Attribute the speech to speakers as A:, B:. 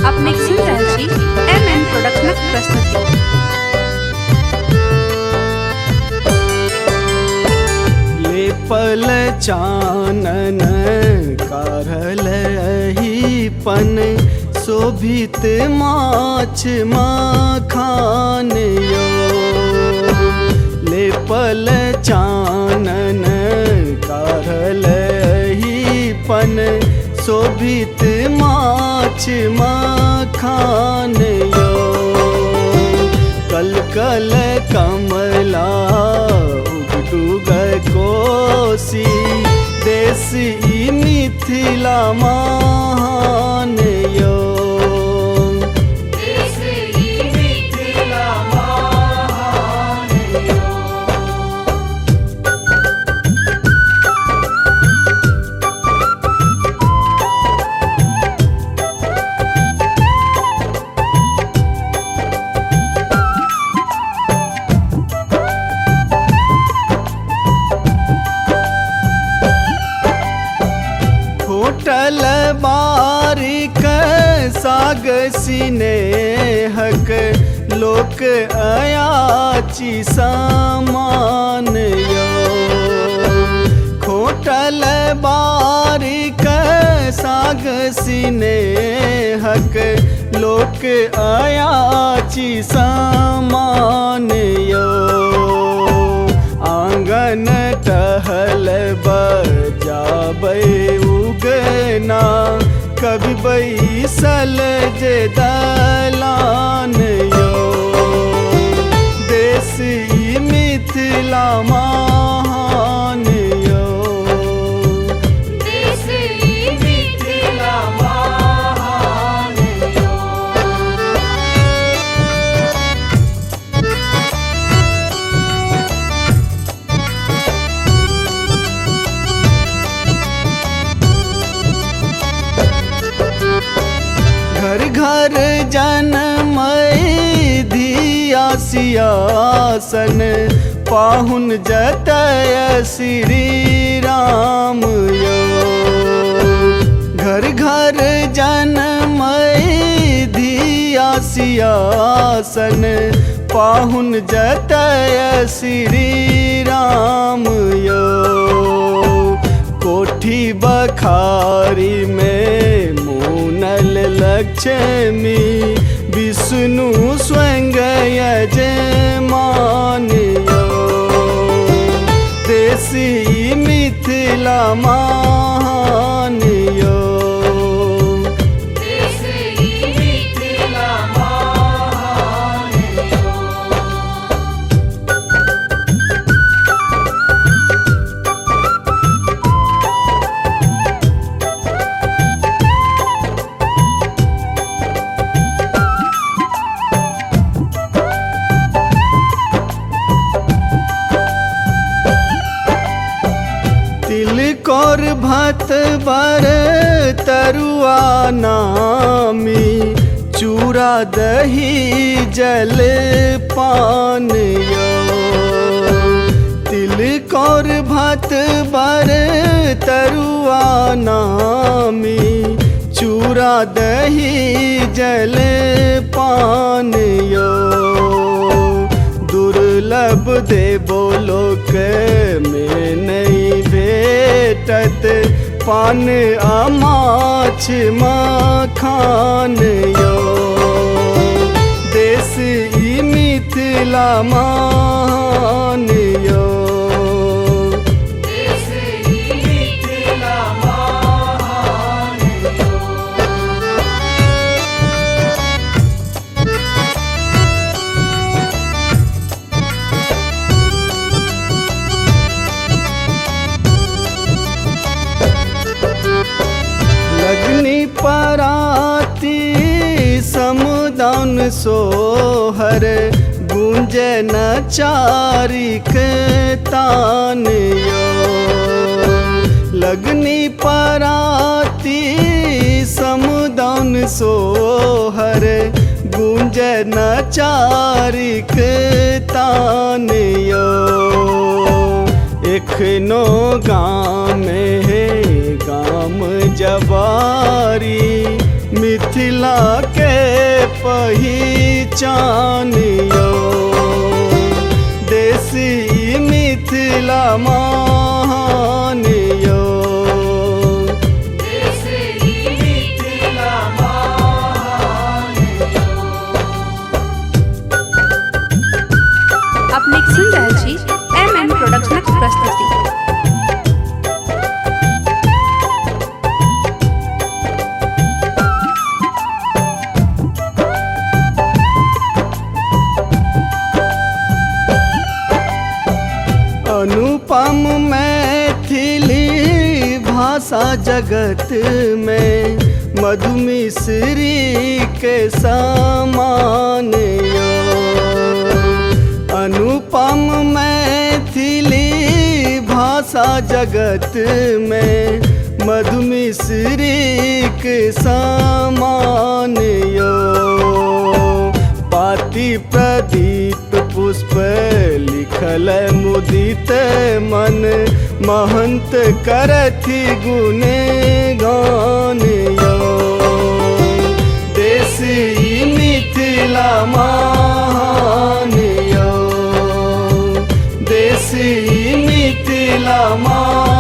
A: अपने सुनि रहल छी एम एन प्रोडक्शनक प्रस्तुति।
B: लेपल चानन कारल ही पन शोभित माछ मखान यो। लेपल चानन कारल ही पन शोभित माछ मखान यो। कल कल कमला उगडुग कोसी देश ई मिथिला महान यो। होटल बारिक साग सिनेहक लोक अयाची सामान यो। होटल बारिक साग सिनेहक लोक अयाची सामान यो। आंगन टहल बजाबै उगना कवि बैसल जे दलान यो। देश ई मिथिला महान यो। घर घर जनमय धिया सियासन पाहुन जतय श्री राम यो। घर घर जनमय धिया सियासन पाहुन जतय श्री राम यो। कोठी बखारी में मुनल लक्ष्मी विष्णु स्वयं यजमान यो। देश ई मिथिला महान यो। तिलकोर भात बर तरुआ नामी चूड़ा दही जल पान यो। तिलकोर भात बर तरुआ नामी चूड़ा दही जल पान यो। दुर्लभ देवो लोक में नहीं भेटत पान आ माछ मखान यो। देश ई मिथिला महान यो। लगनी पराती समुदान सोहर गूंजे नचारिक तान यो। लगनी पराती समुदान सोहर गूंजे नचारिक तान यो। एखनो गाम हे गाम जवारी मिथिला के पहिचान यौ। देसी मिथिला महान यौ।
A: अपने सुनि रहल छी एम एन प्रोडक्शनक प्रस्तुति।
B: अनुपम मैथिली भाषा जगत में मधुमिश्री के समान यो। अनुपम मैथिली भाषा जगत में मधुमिश्री के समान यो। पाती प्रदीप पुष्प लिखल मुदित मन महंत करथि गुण गान यो। देसी मिथिला महान यो। देसी मिथिला महान।